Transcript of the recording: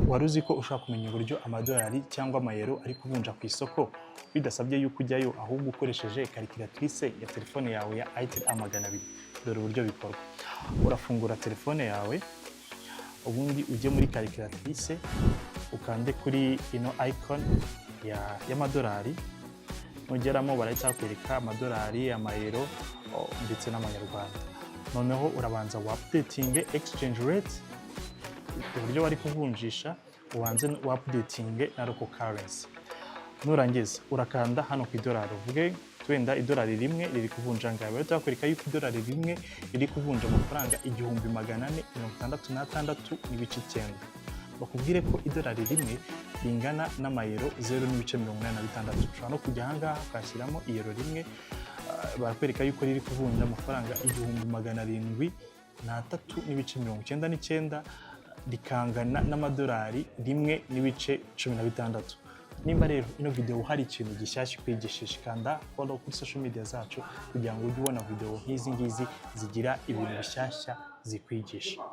Wari uzi ko ushobora kumenya uburyo amadolari cyangwa amayero ari kuvunja ku isoko bidasabye yuko ujyayo, ahubwo ukoresheje calculatrice ya telefone yawe ya itel A200? Dore uburyo bikorwa. Urafungura telefone yawe, ubundi ujye muri calculatrice, ukande kuri ino icon y'amadolari. Nugeramo barahita bakwereka amadolari, amayero ndetse n'amanyarwanda. Noneho urabanza wa updatinge exchange rate, uburyo bari kuvunjisha, ubanze wa updatinge na local currency. Nurangiza urakanda hano ku idolari, uvuge wenda idolari rimwe riri kuvunja angahe. Bahita bakwereka yuko idolari rimwe riri kuvunja amafaranga 1466.9. Bakubwire ko idolari rimwe ringana n'amayero 0.86. Ushobora no kujya ahangaha ukashyiramo iyero rimwe, barakwereka yuko riri kuvunja amafaranga 1703.99, rikangana n'amadolari 1.16. Nimba rero ino video hari ikintu gishyashya ikwigishije, kanda follow kuri social media zacu kugira ngo ujye ubona video nk'izi ngizi zigira ibintu bishyashya zikwigisha.